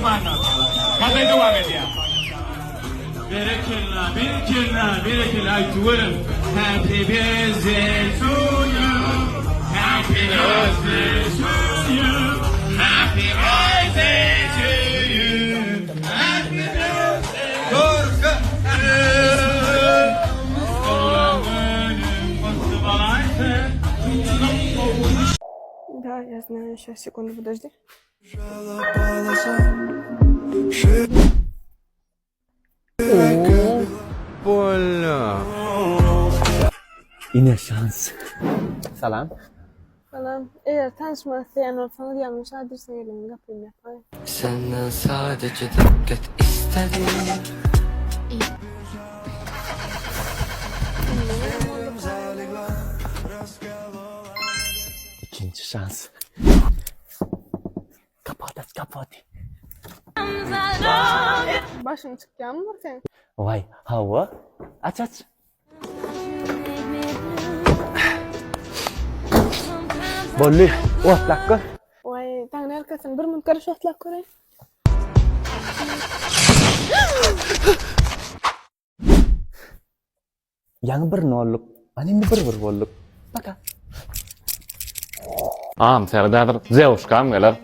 Myhmanlar. Kafé dowam edýär. Berekella, berekella, berekella, aý tüweleme. Happy birthday to you. Happy birthday to you. Happy birthday to you. Happy birthday. Görke. Да, я знаю. Сейчас, секунду, подожди. Ine şans. Salam. Salam. Eger tanyşmak isleýän bolsaňyz ýalňyş adresine geleniňizi gapyny ýapaý. Senden sadece dikkat istedim. Ikinji şans. Kapat aç kapat. Başyň çykýarmy bir seň? Waý, hawa. Aç aç. Boldy. Otlak gör. Waý, daň erkesini bir minut garaş otlap göreýin. Ýaňy bir nolluk. Ana indi bir bir bolduk. Paka. Agam seret häzir zewuşkam geler.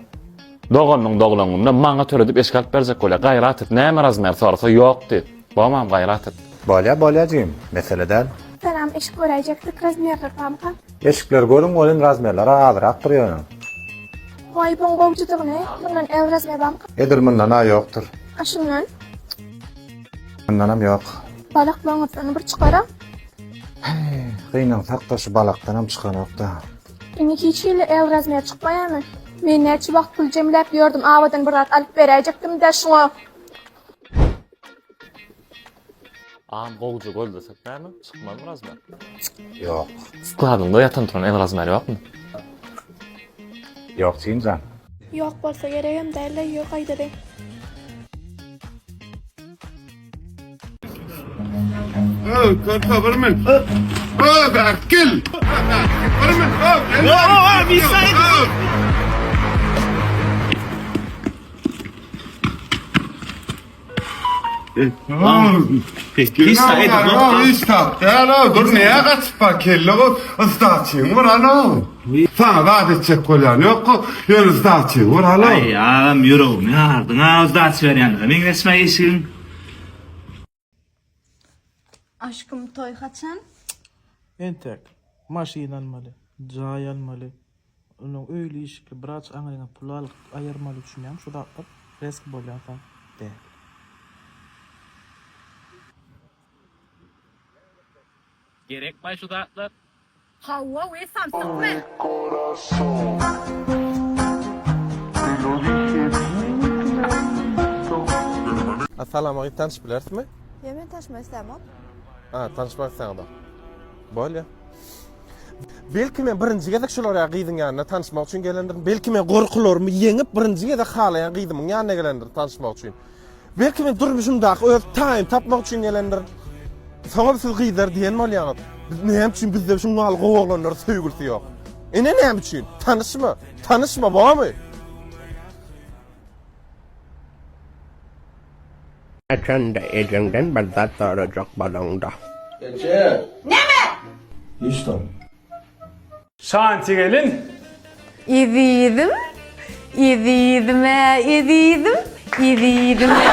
Doganynyň doglan gününe maňa töledip eşik alyp berjek bolýar. Gaýrat et, näme razmer sorasa ýok diý. Bomam gaýrat et. Bolýa bolýa jigim, mesele däl. Salam eşik göräýjekdik razmerler bamyka? Eşikleri görüň welin razmerler azrakdyr ýöne. Waý buň gowjydygyny, mundan L razmer bamyka? Edil mundan-a ýokdur. A şundan? Mundanam ýok. Balaklaňyzdan bir çykara. Heý, gynansak-da şu balakdanam çykanok-da. Indi hiç hili L razmer çykmaýarmy? Men näçe wagt pul jemläp ýördüm, abadan bir zat alyp beräýjekdim-dä şuňa. Agam gowja gözlesek näme? Çykmazmy razmer? Ýok. Skladyňda ýatan turan L razmer ýokmy? Ýok jigimjan. Ýok bolsa geregem däl-le, ýör gaýdaly. Dur näme gaçyp bar kelle go ysdaçyň bir alo. Saňa zat etjek bolýan ýok ýöne ysdaçyň bir alo. Aý agam ýüregimi ýardyň a zdaç berýänlere meňzeşme eşigiň. Aşkym toý haçan? Entek maşyn almaly, jaý almaly, ondan öýli işikli biraz aňryňa pul alyp aýyrmaly düşünýäňmi şu zatlar reski bolýan zat däl. Gerekmaý şu zatlar? Hawa we samsykmy? Salam agyz tanyşyp bilerismi? Ýa men tanyşmak islämok. A, tanyşmak isläňzok. Bolýa. Belki men birinji gezek şular ýaly gyzyň ýanyna tanyşmak üçin gelendirin. Belki men gorkularymy ýeňip birinji gezek halaýan gyzymyň ýanyna gelendirin tanyşmak üçin. Belki men durmuşymdaky öz taýyny tapmak üçin gelendirin. Soňam siz gyzlar diýen bolýaňyz. Biz näme üçin bizde şuň ýaly gowy oglanlar söýgülisi ýok? Ine näme üçin? Tanyşma, tanyşma bormy? Haçanda ejeňden bir zat sorajak bolaňda. Eje! Näme? Hiç zat. Şanti gelin. Ezizim, ezizim-ä ezizim, ezizim-ä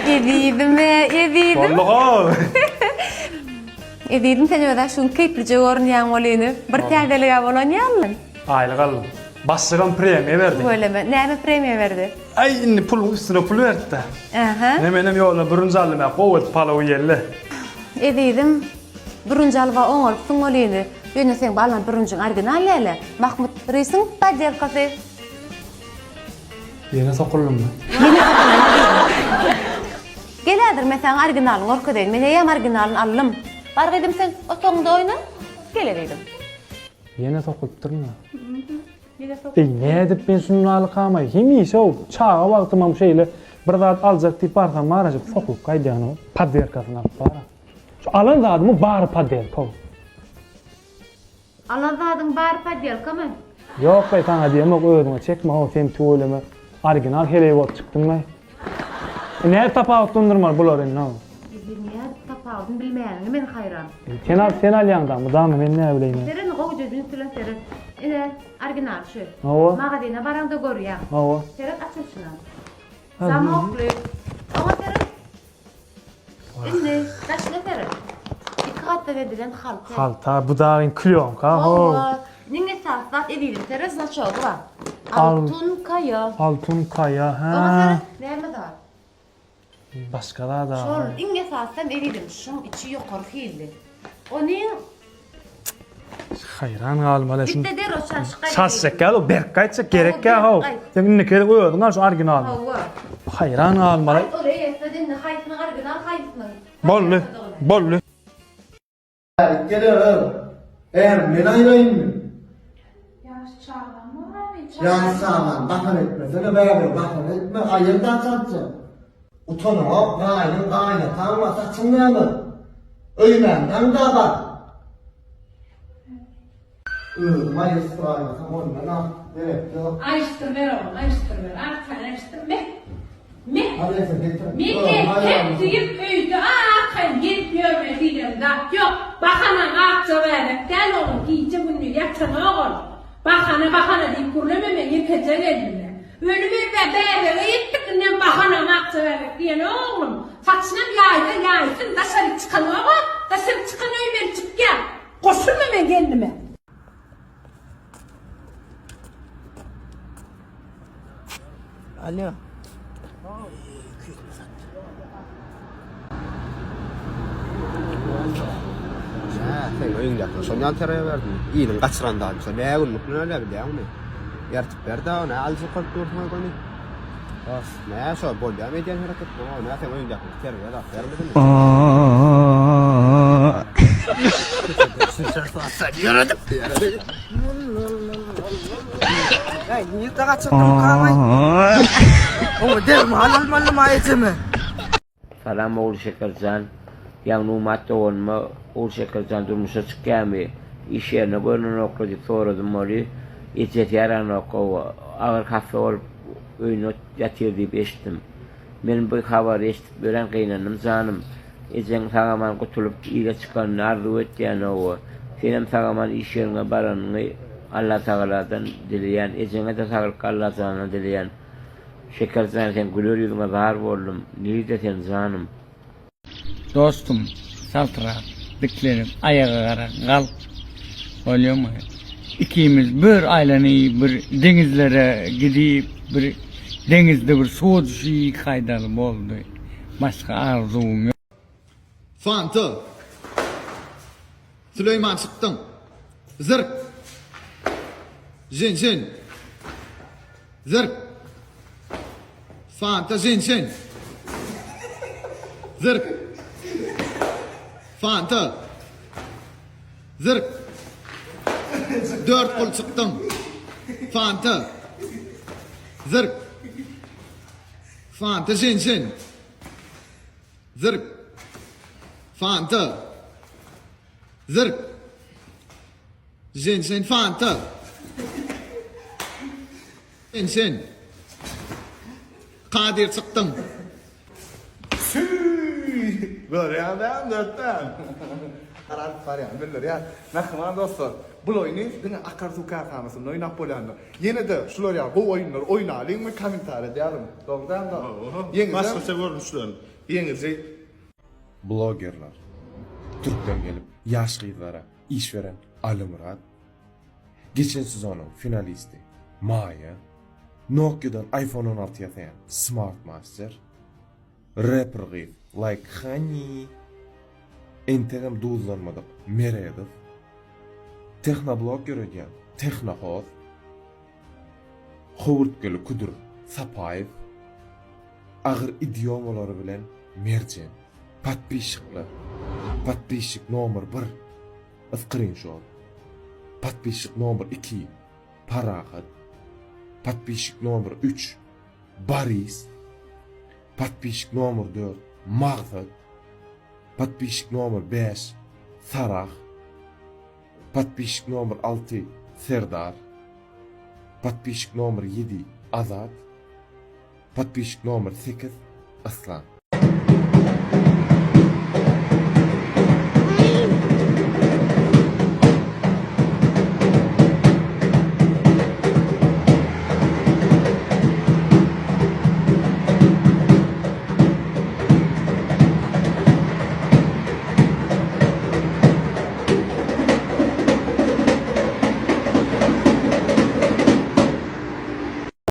ezizim, ezizim-ä ezizim. Boldy-how. Ezizim sen öz-ä şu gün keýplije görünýäň welin, bir täzelig-ä bolan ýaly. Aýlyk aldym. Başlygam premiýa berdi. Tüweleme. Näme premiýa berdi? Aý indi puluň üstüne pul berdi-dä. Aha. Ine menem ýoluna bürünç aldym-ä, gowy edip palaw iýeli. Ezizim, Bürünç alyba oňarypsyň welini, ýöne seň bu alan bürünjiň original däl-ä, Mahmut Risiň poddelkasy. Ýene sokuldymmy? Ýene sokuldym. Gel häzir men saňa originalyny görkezeýin. Men eýýäm originalyny aldym. Bar gyzym sen otagyňda oýna. Gel ezizim. Ýene sokulypdyryn-a. Eý, nädip men şuny alykamaý? Hemişe-ow, çaga wagtymam şeýle bir zat aljak diýip barsam barajyk sokulyp gaýdýan-ow, poddelkasyny alyp bar-a. Şu alan zadymyň bary poddelka. Alan zadyň bary poddelkamy? Ýok-laý saňa diýemok özüňe çekme how sen tüweleme. Original heleý bolup çykdyňlaý. E nädip tapawutlandyrmaly bulary indi? Nädip tapawudyny bilmäniňe men haýran. Sen al, sen alýaň da, mydama men näbileýin. Seret indi gowuja üns bilen seret. Ine, original şu. Hawa. Magazyna baraňda görýäň. Hawa. Seret açylyşyna. Zamokly. Oňa seret. Indi daşyna seret. Iki gatdan edilen halta. Halta, bu dagyň klýonka, ho. Hawa. Iň esasy zat ezizim seret znaçogy bar. Altun kaýa. Altun kaýa, hä. Oňa seret, näme zat? Başga zat-a. Şol iň esasy hem ezizim şuň içi ýokary hilli. Onuň Haýran galmaly şun. Gitde derrew çalşyk gaýt. Çalşjak ýaly o berk gaýtjak gerek ýa how. Sen indiki gezek özüň al şu originalyny. Hawa. Haýran galmaly. Aýt ol eýesine indi haýsynyň original haýsynyň. Boldy. Boldy. Geler Eğer men aýraýynmy? Ýaş çagam bar men Ýaş çagam bahana etmesene bäbek bahana etme aýyr da çaltja. Utanaňok gaýnyň gaýynataň bar saçyň näme? Öýmänden da bar. Özüm aýyrsdyraýmasam ondan artyk gerek ýok. Aýyşdyr ber oglum, aýyşdyr ber. Arkaýyn aýyşdyr. Meh. Meh. Hany sen getir. Men erkek diýip öýde arkaýyn gezip ýörmeli diýlen zat ýok. Bahanaň akja bäbek däl oglum, gije-gündiz ýatanok ol. Bahana, bahana diýip gürleme men ýekeje gelnime. Ölüm elbä bäbege ýetdik indem bahanam akja bäbek diýenok oglum. Saçynam ýaýsa ýaýsyn, daşaryk çykanok-a, daşaryk çykan öýmeli çykýa. Goşulma meň gelnime. Alo. Sen öýüňdäki şol ýaly terbiýe berdim. Iliň gaçyran zady şo nä günlük näle bilýäňmi? Ýertip ber da ony aljak bolup dursuň göni. Of, nä şo bolýamy edýän hereket bu? Nä sen öýüňdäki terbiýe zat bermediňmi? Nirde gaçyrdyň kamay? Oňa derman almaly ma ejeme. Salam Ogulşeker jan. Ýaňy Numat doganyma Ogulşeker jan durmuşa çykýamy? Iş ýerine görnenokla diýip soradym weli, ejesi ýaranok hawa, agyr hassa bolup öýünde ýatyr diýip eşitdim. Men bu habary eşidip örän gynandym janym. Ejeň sag-aman gutulyp ile çykanyny arzuw etýän hawa. Senem sag-aman iş ýeriňe baranyňy Allatagaladan dileýän. Ejeňe-de saglyk Allajandan dileýän. Şeker jan seň güler ýüzüňe zar boldum. Nirde sen janym. Dostum, çaltrak diklenip aýaga gara galk. Bolýamy? Ikimiz bir aýlanyp bir deňizlere gidip bir deňizde bir suwa düşüp gaýdaly boldy. Başga arzuwym ýok. Fanta. Süleýman çykdyň. Zirk. Ženşen. Zirk. Fanta ženşen. Zirk. Fanta. Zirk. Dört pul çykdyň. Fanta. Zirk. Fanta ženşen. Zirk. Fanta. Zirk. Ženşen Fanta. Ženşen. Kadyr çykdyň. Süýý! Görýän däl, dörtden. Garalyp barýan, bildirýän. Mähriban dostlar, bul oýny diňe Akar suw kärhanasynda oýnap bolýandyr. Ýene-de şular ýaly gowy oýunlary oýnalyň we kommentariýada ýazyň. Dogry dälmi? Ýeňiji. Başgaça görnüşlerini. Ýeňiji. Blogerler. Türkler gelip ýaş gyzlara iş beren Alymyrat. Geçen sezonyň finalisti Maýa. Nokiadan iPhone 16 ýasaýan Smart Master. Reper gyz Like Honey. Entegem duzlanmadyk Meredow. Tehnoblog ýöredýän Tehnohoz. Höwürtgeli Küdür Sapaýew. Agyr idiomalary bilen Merjen. Podpisçikler. Podpisçik nomer bir. Skrinşot. Podpisçik nomer iki. Parahat. Podpisçik nomer üç. Boris. Podpisçik nomer dört. Magsat. Podpisçik nomer bäş. Sarah. Podpisçik nomer alty. Serdar. Podpisçik nomer ýedi. Azat. Podpisçik nomer 8 Yslam.